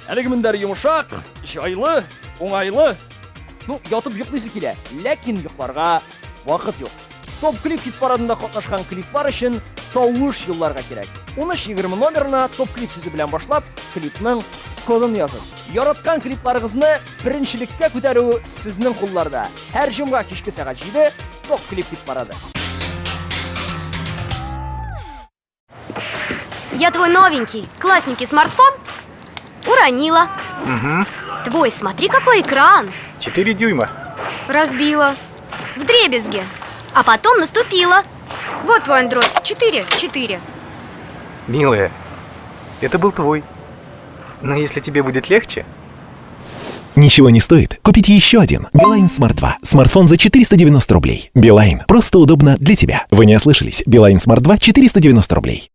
Әлеге мендәр йомшак, җайлы, уңайлы. Ну, ятып йоклыйсы килә, ләкин йокларга вакыт юк. Топ-клип хит-парадында катнашкан клиплар өчен тавыш юлларга кирәк. 1320 номерына топ-клип сүзе белән башлап, клипның кодын языгыз. Яраткан клипларыгызны беренчелеккә күтәрү сезнең кулларда. Һәр җомга кичке сәгать 7 топ-клип хит-парады. Я твой новенький, классненький смартфон уронила. Угу. Твой, смотри, какой экран. 4 дюйма. Разбила. Вдребезги. А потом наступила. Вот твой Android 4.4. Милая, это был твой. Но если тебе будет легче... Ничего не стоит купить еще один Билайн Smart 2. Смартфон за 490 рублей. Билайн. Просто удобно для тебя. Вы не ослышались. Билайн Smart 2 490 рублей.